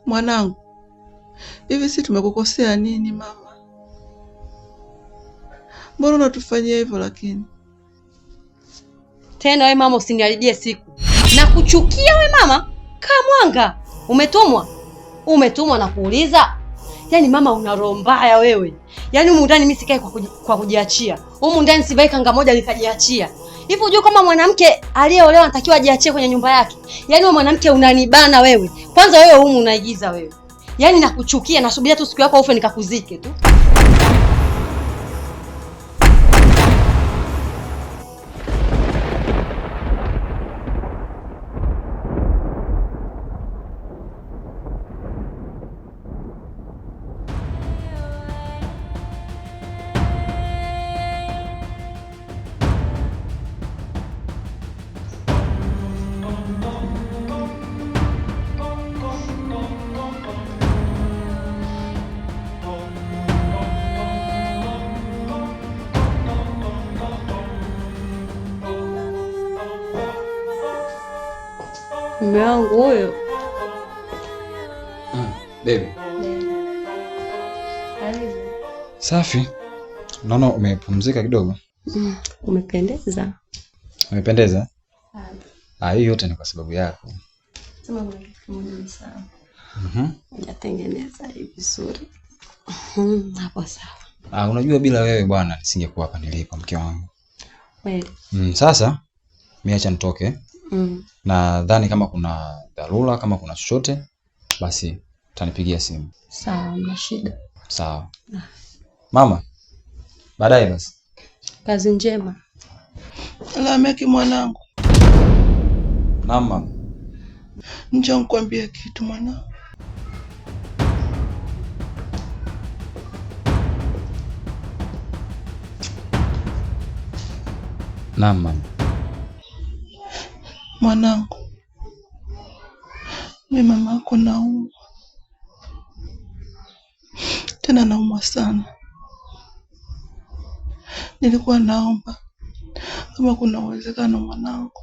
Mwanangu, hivi si tumekukosea nini mama? Mbona unatufanyia hivyo lakini? Tena we mama usiniharibie siku. Nakuchukia we mama. Kaa mwanga. Umetumwa? Umetumwa na kuuliza? Yaani mama una roho mbaya wewe. Yaani humu ndani mimi sikae kwa kujiachia. Humu ndani sivai kanga moja nikajiachia. Hivi unajua kama mwanamke aliyeolewa anatakiwa ajiachie kwenye nyumba yake? Yaani wewe mwanamke unanibana wewe. Kwanza wewe humu unaigiza wewe. Yaani nakuchukia, nasubiria tu siku yako ufe nikakuzike tu. Mume wangu huyo. Baby. Safi. Naona umepumzika kidogo. Umependeza. Umependeza? Ah, hii yote ni kwa sababu yako. Sema kuna kitu kimoja ni sawa. Hujatengeneza hivi vizuri. Hapo sawa. Ah, unajua bila wewe bwana nisingekuwa hapa nilipo mke wangu. Kweli. Sasa mimi acha nitoke. Nadhani kama kuna dharura, kama kuna chochote basi utanipigia simu. Sawa, hamna shida. Sawa. Mama, baadaye basi. Kazi njema. Lameki mwanangu. Naam mama. Njoo nikwambie kitu mwanangu. Naam mama. Mwanangu, mimi mama yako naumwa. Tena naumwa sana. Nilikuwa naomba kama kuna uwezekano mwanangu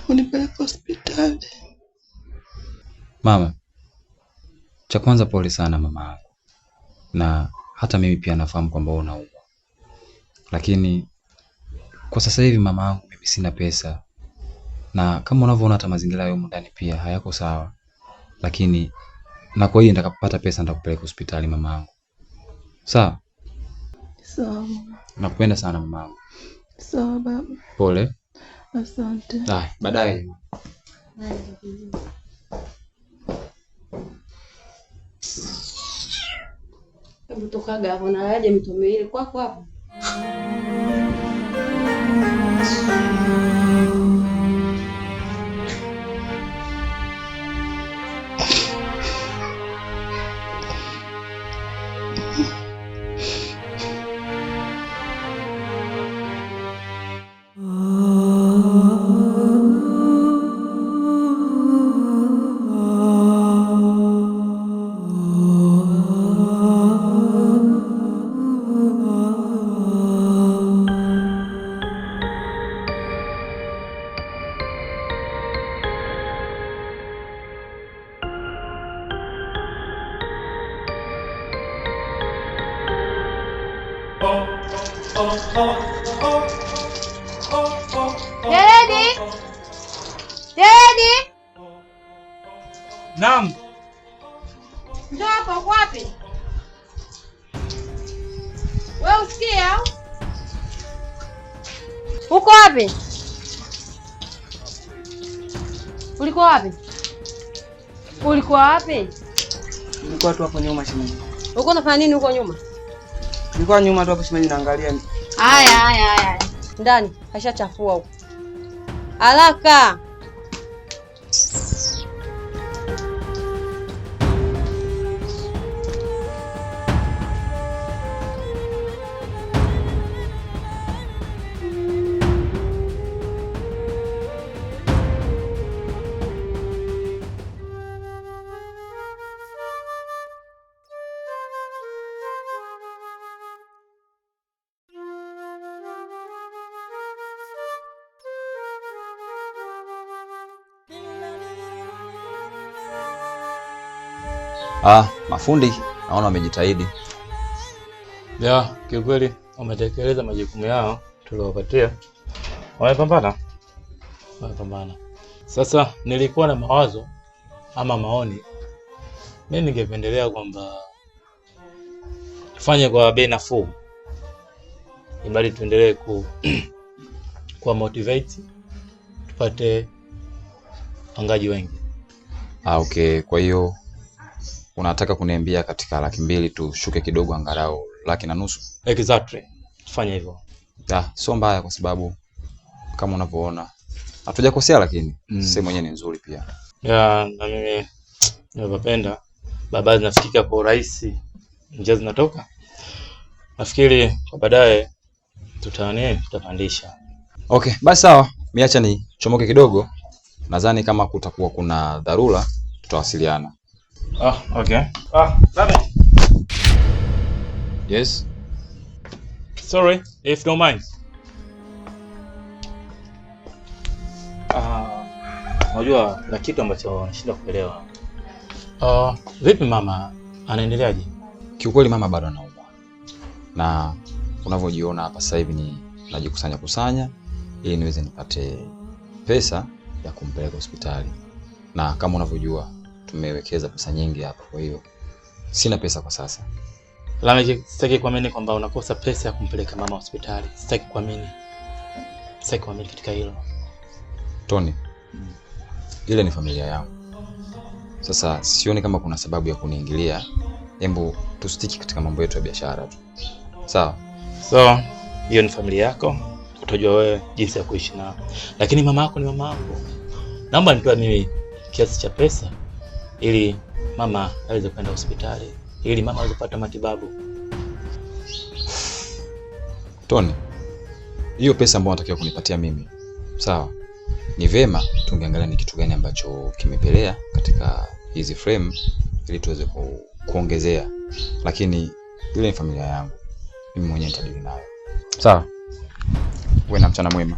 unipeleke hospitali. Mama, cha kwanza pole sana mama yangu. Na hata mimi pia nafahamu kwamba wewe unaumwa. Lakini kwa sasa hivi mama yangu mimi sina pesa. Na kama unavyoona hata mazingira ya humu ndani pia hayako sawa. Lakini na kwa hiyo nitakapopata pesa nitakupeleka hospitali mama yangu. Sawa? Sawa. Nakupenda sana mama yangu. Sawa baba. Pole. Asante. Haya, baadaye. Hebu tokaga hapo na aje mtu miwili kwako hapo. Daddy! Daddy! Naam. Njoo hapa, uko wapi? Wewe usikie au? Uko wapi? Ulikuwa wapi? Ulikuwa wapi? Nilikuwa tu hapo nyuma shemeji. Ulikuwa unafanya nini huko nyuma? Nilikuwa nyuma tu hapo shemeji naangalia. Haya haya haya. Ndani, kashachafua huko. Haraka. Ah, mafundi naona wamejitahidi. Ya, kiukweli wametekeleza majukumu yao tuliowapatia. Wamepambana. Wamepambana. Sasa nilikuwa na mawazo ama maoni. Mimi ningependelea kwamba tufanye kwa bei nafuu, ibali tuendelee kuwa motivate tupate wapangaji wengi. Ah, okay. Kwa hiyo unataka kuniambia katika 200,000 tushuke kidogo angalau 150,000? Exactly. Tufanye hivyo. Ah, sio mbaya kwa sababu kama unavyoona hatujakosea, lakini sehemu yenyewe ni nzuri pia. Ya, na mimi nimepapenda. Barabara zinafikika kwa urahisi, njia zinatoka. Nafikiri kwa baadaye tutapandisha. Okay, basi sawa. Mimi acha ni chomoke kidogo. Nadhani kama kutakuwa kuna dharura tutawasiliana. Ah, okay. Ah, baba. Yes. Sorry if don't mind. Unajua kuna kitu ambacho nashindwa kuelewa. Vipi mama anaendeleaje? Kiukweli mama bado anaumwa. Na unavyojiona hapa sasa hivi ni najikusanya kusanya ili niweze nipate pesa ya kumpeleka hospitali. Na kama unavyojua tumewekeza pesa nyingi hapa, kwa hiyo sina pesa kwa sasa. Lameck, sitaki kuamini kwamba unakosa pesa ya kumpeleka mama hospitali. Sitaki kuamini. Sitaki kuamini katika hilo. Tony, ile ni familia yangu. Sasa sioni kama kuna sababu ya kuniingilia. Hebu tustiki katika mambo yetu ya biashara tu. Sawa? So, hiyo ni familia yako, utajua wewe jinsi ya kuishi nao. Lakini mama yako ni mama yako. Naomba nitoe mimi kiasi cha pesa ili mama aweze kwenda hospitali, ili mama aweze kupata matibabu. Tony, hiyo pesa ambayo unatakiwa kunipatia mimi, sawa? Ni vema tungeangalia ni kitu gani ambacho kimepelea katika hizi frame ili tuweze kuongezea. Lakini ile ni familia yangu, mimi mwenyewe nitadili nayo. Sawa? Uwe na mchana mwema.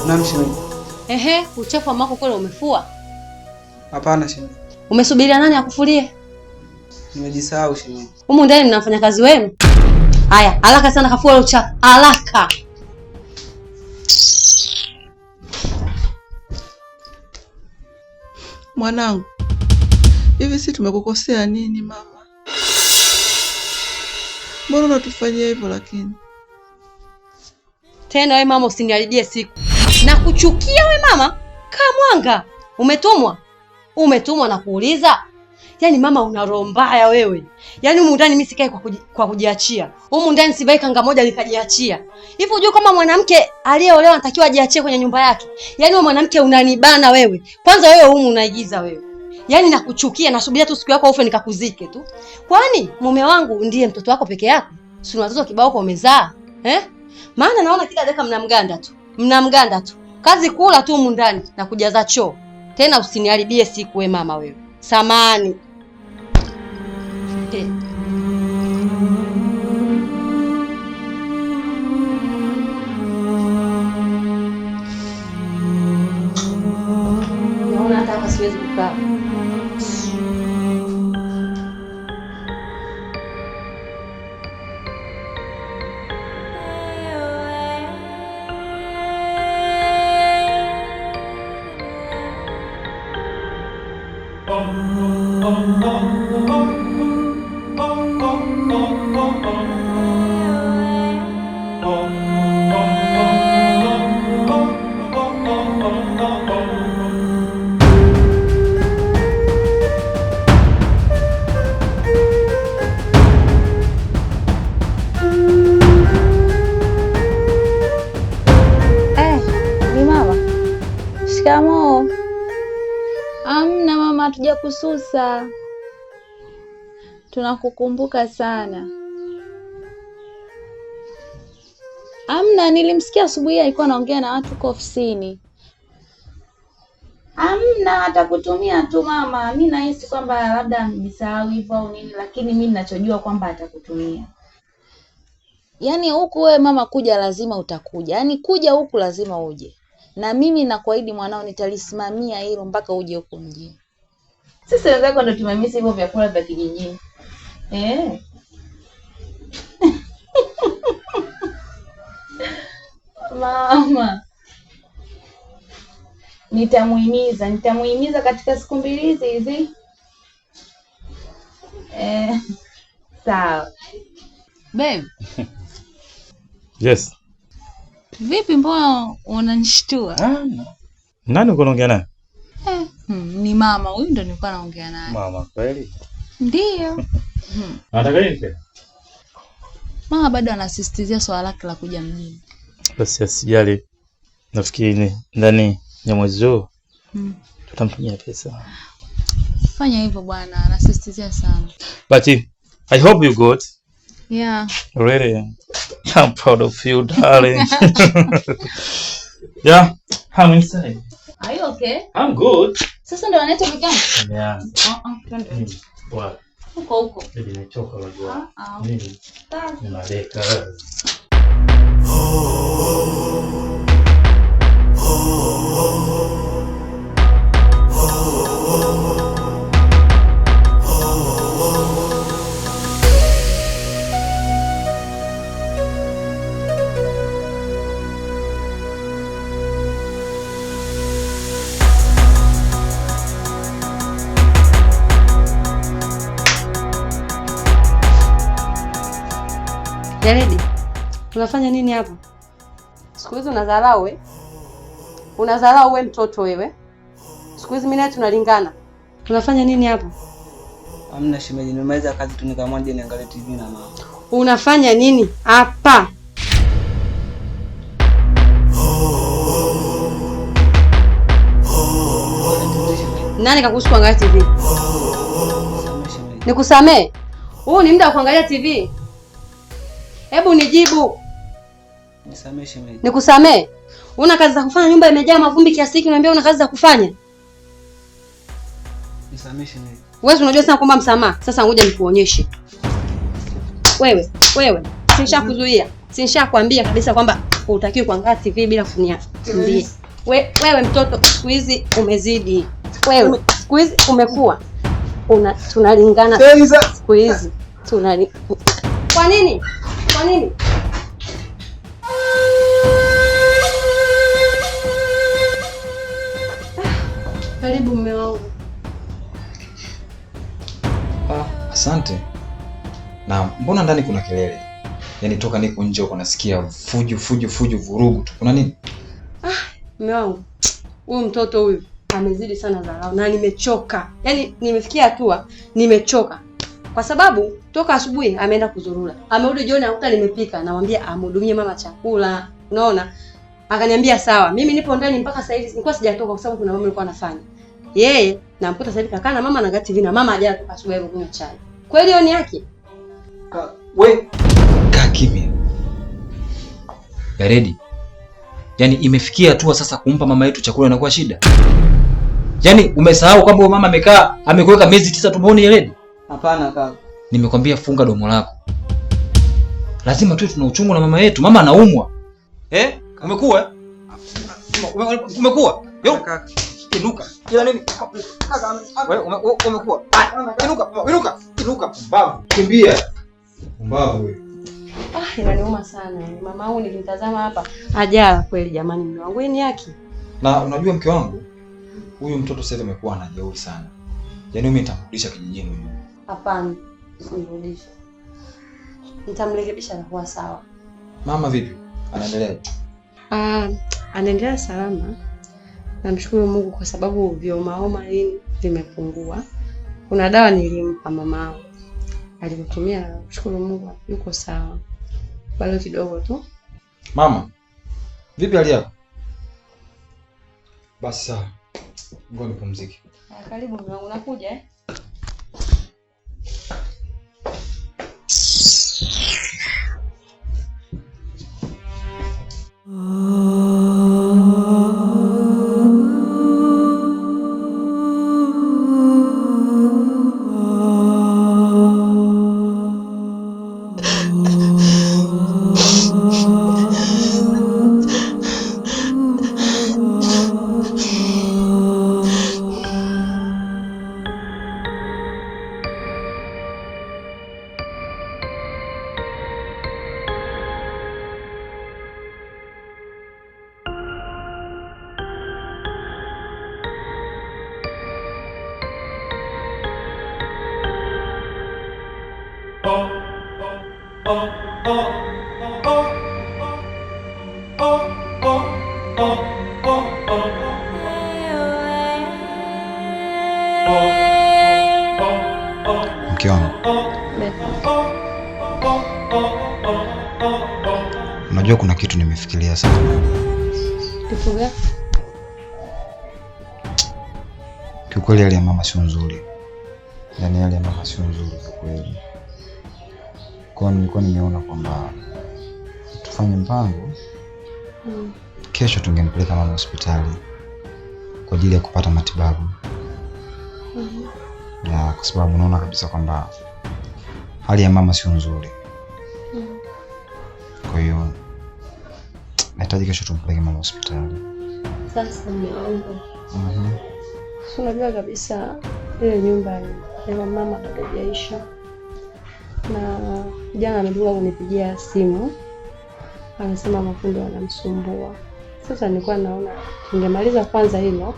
Naam shemeji. Ehe, uchafu wa mako kule umefua? Hapana shemeji. Umesubiria nani akufulie? Nimejisahau shemeji. Humu ndani mna mfanyakazi wenu? Haya, haraka sana kafua uchafu. Haraka. Mwanangu, hivi si tumekukosea nini mama? Mbona unatufanyia hivyo lakini? Tena we mama usiniharibie siku. Nakuchukia we mama, kaa mwanga. Umetumwa? Umetumwa na kuuliza? Yaani mama una roho mbaya wewe. Yaani humu ndani mimi sikai kwa kujiachia. Humu ndani sivai kanga moja nikajiachia. Hivi unajua kama mwanamke aliyeolewa anatakiwa ajiachie kwenye nyumba yake? Yaani wewe mwanamke unanibana wewe. Kwanza wewe humu unaigiza wewe. Yaani nakuchukia, nasubiria tu siku yako ufe nikakuzike tu. Kwani mume wangu ndiye mtoto wako peke yako? Si una watoto kibao kwa umezaa? Eh? Maana naona kila dakika mnamganda tu. Mnamganda tu. Kazi kula tu humu ndani na kujaza choo. Tena usiniharibie siku we mama wewe. Samani. Naona hata hapa siwezi kukaa. Ni mama. Shikamoo. Amna mama, hatujakususa. Tunakukumbuka sana. Amna, nilimsikia asubuhi alikuwa anaongea na watu huko ofisini. Amna, atakutumia tu mama. Mi nahisi kwamba labda amejisahau hivyo au nini, lakini mi ninachojua kwamba atakutumia. Yaani huku wewe mama kuja lazima utakuja. Yaani kuja huku lazima uje. Na mimi nakuahidi mwanao nitalisimamia hilo mpaka uje huku mjini. Sisi wenzako ndo tumemisi hivyo vyakula vya kijijini. Eh. Mama. Nitamuhimiza katika siku mbili hizi hizi. Eh. Sawa. Babe. Yes. Vipi, mbona unanishtua? Nani uko unaongea naye? Ni mama huyu ndo nilikuwa naongea naye. Mama kweli? Ndio. Anataka nini tena? Mama bado anasisitizia swala lake la kuja mjini. Basi asijali. Nafikiri ndani ya mwezi huu tutamtumia pesa. Fanya hivyo bwana, anasisitizia sana. But I hope you got. Yeah. Really? I'm proud of you, darling. Yeah, I'm inside. Are you okay? I'm good. Sasa ndo anaitwa peke yangu? Yeah. Twende. What? Huko huko. Baby, nimechoka unajua. Mimi nimadeka. Jaredi, unafanya nini hapo? Siku hizi unadharau we? Unadharau we mtoto wewe? Siku hizi mimi naye tunalingana. Unafanya nini hapo? Hamna shemeji, nimemaliza kazi tu nikaamua nje niangalie TV na mama. Unafanya nini hapa? Nani kakuhusu kuangalia TV? Nikusamee? Huu ni muda wa kuangalia TV. Hebu nijibu. Nisamee shemeji. Nikusamee? Una kazi za kufanya, nyumba imejaa mavumbi kiasi hiki, unaniambia una kazi za kufanya? Nisamee shemeji. Wewe unajua sana kwamba msamaha. Sasa ngoja nikuonyeshe. Wewe, sinishakuzuia. Sinishakwambia kabisa kwamba hutakiwi kuangalia TV bila kuniambia. Wewe mtoto siku hizi umezidi. Wewe siku hizi umekuwa. Tunalingana siku hizi. Kwa nini? Kwa nini? Karibu mume wangu. Asante. Na mbona ndani kuna kelele? Yaani toka niko nje huko nasikia fujo fujo fujo vurugu tu. Kuna nini? Mume wangu. Huyu mtoto huyu. Amezidi sana dharau na nimechoka. Yaani nimefikia hatua nimechoka. Kwa sababu toka asubuhi ameenda kuzurura. Amerudi jioni akakuta nimepika, namwambia amhudumie mama chakula. Unaona? Akaniambia sawa. Mimi nipo ndani mpaka sasa hivi nilikuwa sijatoka kwa sababu kuna mama alikuwa anafanya. Yeye namkuta sasa hivi kakaa na mama na TV na mama hajatoka toka asubuhi kunywa chai. Kweli hiyo ni haki? We kaa kimya. Yaredi. Yaani imefikia hatua sasa kumpa mama yetu chakula inakuwa shida. Yaani umesahau kwamba mama amekaa amekuweka miezi 9 tumboni Yaredi? Hapana kaka. Nimekwambia funga domo lako. Lazima tu tuna uchungu na mama yetu. Mama anaumwa. Eh? Umekuwa? Umekuwa? Yo. Inuka. Ila nini? Kaka, wewe umekuwa. Inuka, inuka. Inuka pumbavu. Kimbia. Pumbavu wewe. Ah, inaniuma sana. Mama wangu nikimtazama hapa hajala kweli jamani, mume wangu ni haki. Na unajua mke wangu, huyu mtoto sasa amekuwa anajeuri sana. Yaani mimi nitamrudisha kijijini huyu. Hapana, usimrudishe. Nitamrekebisha na kuwa sawa. Mama vipi? Anaendelea? Ah, anaendelea salama. Namshukuru Mungu kwa sababu vyomaoma nini vimepungua. Kuna dawa nilimpa mama alipotumia, namshukuru Mungu yuko sawa. Bado kidogo tu. Mama, vipi hali yako? Basi sawa. Ngoja nipumzike. Karibu mume wangu, nakuja eh. Mke wangu, unajua kuna kitu nimefikiria sana. Kitu gani? Kiukweli hali ya mama sio nzuri. Yaani hali ya mama sio nzuri kwa kweli. Kwa nilikuwa nimeona kwamba tufanye mpango. Kesho tungempeleka mama hospitali kwa ajili ya kupata matibabu. Ya, kwa sababu unaona kabisa kwamba hali ya mama sio nzuri. Kwa hiyo nahitaji kesho tumpeleke mama hospitali. Sasa mume wangu, unajua kabisa ile nyumba ya mama bado haijaisha. Na jana ametoka kunipigia simu anasema mafundi wanamsumbua. Sasa nilikuwa naona tungemaliza kwanza hilo,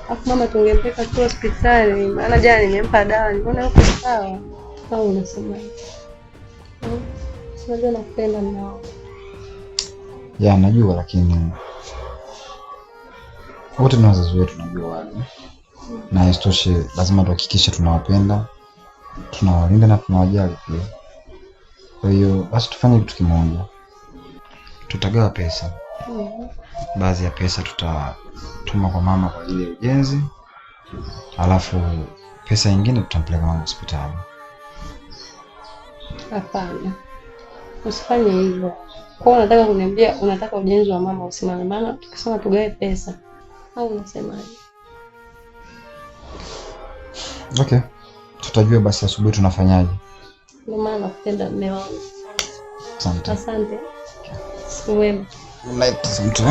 alafu mama tungempeleka tu hospitali, maana jana nimempa dawa niliona yuko sawa. Au unasemaje? Unajua nakupenda mume wangu. Ya, najua, lakini wote ni wazazi wetu, najua wale. Na isitoshe lazima tuhakikishe tunawapenda, tunawalinda na tunawajali pia. Kwa hiyo basi tufanye kitu kimoja. Tutagawa pesa. Baadhi ya pesa tutatuma kwa mama kwa ajili ya ujenzi. Alafu pesa nyingine tutampeleka mama hospitali. Hapana. Usifanye hivyo. Kwa unataka kuniambia unataka ujenzi wa mama usimame, maana tukisema tugawe pesa au unasemaje? Okay. Tutajua basi asubuhi tunafanyaje. Ndio maana nakupenda mume wangu. Asante. Asante. Siku mwema. Night, asante.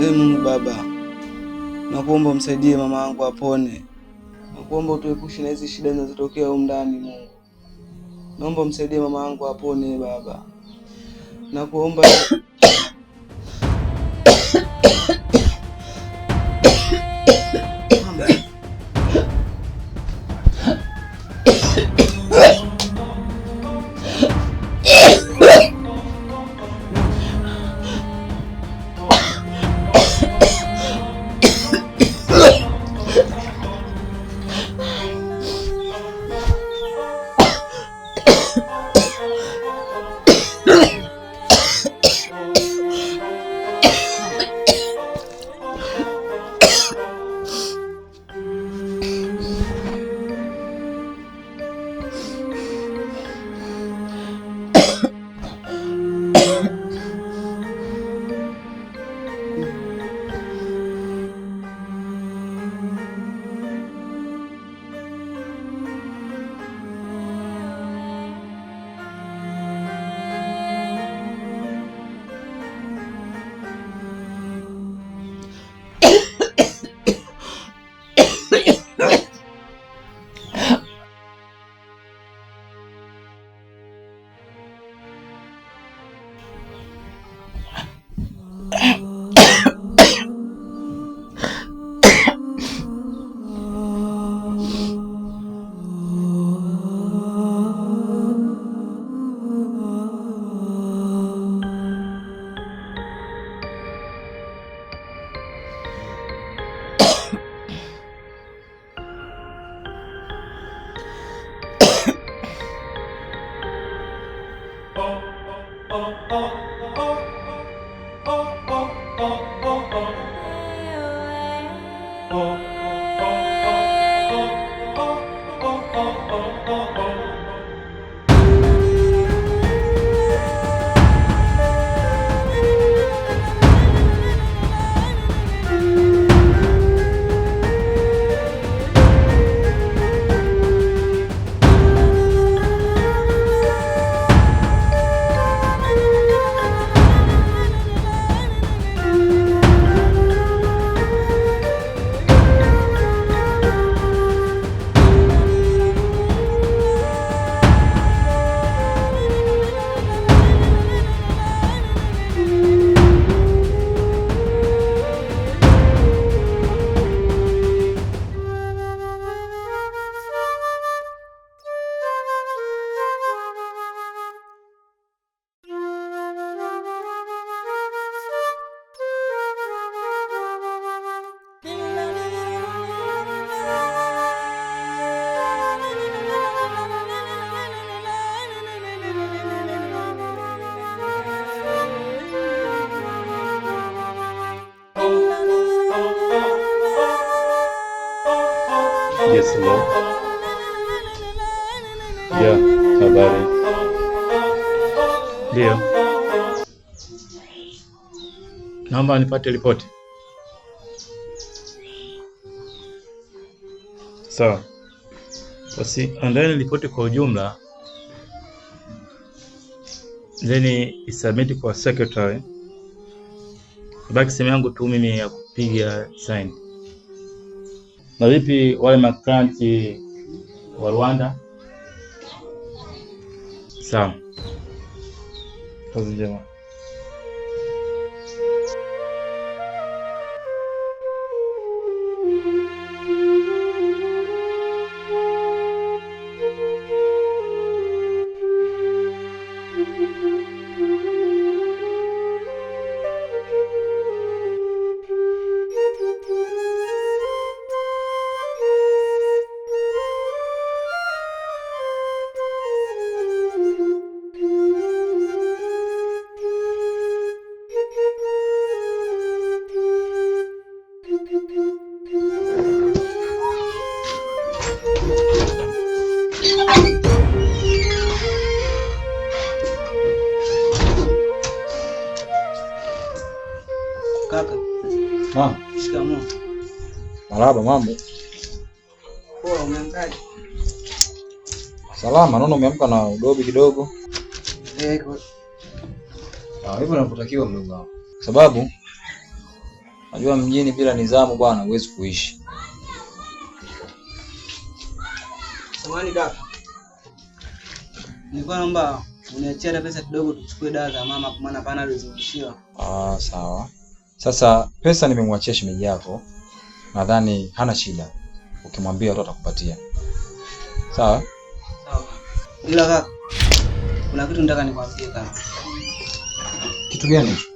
Ee Mungu Baba, nakuomba umsaidie mama yangu apone. Nakuomba utuepushe na hizi shida zinazotokea humu ndani Mungu. Naomba umsaidie mama yangu apone Baba. Nakuomba. Yes, hello. Yeah, habari. Ndio. Naomba nipate ripoti. Sawa. Basi andaeni ripoti kwa ujumla, then isubmit kwa secretary. Ibaki sehemu yangu tu mimi ya kupiga sign. Na vipi wale maclients wa Rwanda? Sawa. Kazi njema. Kaka, Ah, shikamoo. marhaba, mambo? Poa, umeamkaje? Salama, naona umeamka na udobi kidogo. Eh, Ah, hivyo inavyotakiwa mdogo wangu. Kwa sababu Unajua mjini bila nidhamu bwana huwezi kuishi. Samahani kaka. Nilikuwa naomba uniachie hata pesa kidogo tuchukue dawa za mama kwa maana pana alizimishiwa. Ah, sawa. Sasa pesa nimemwachia shemeji yako. Nadhani hana shida. Ukimwambia tu atakupatia. Sawa? Sawa. Ila kaka, kuna kitu nataka nikwambie kaka. Kitu gani hicho?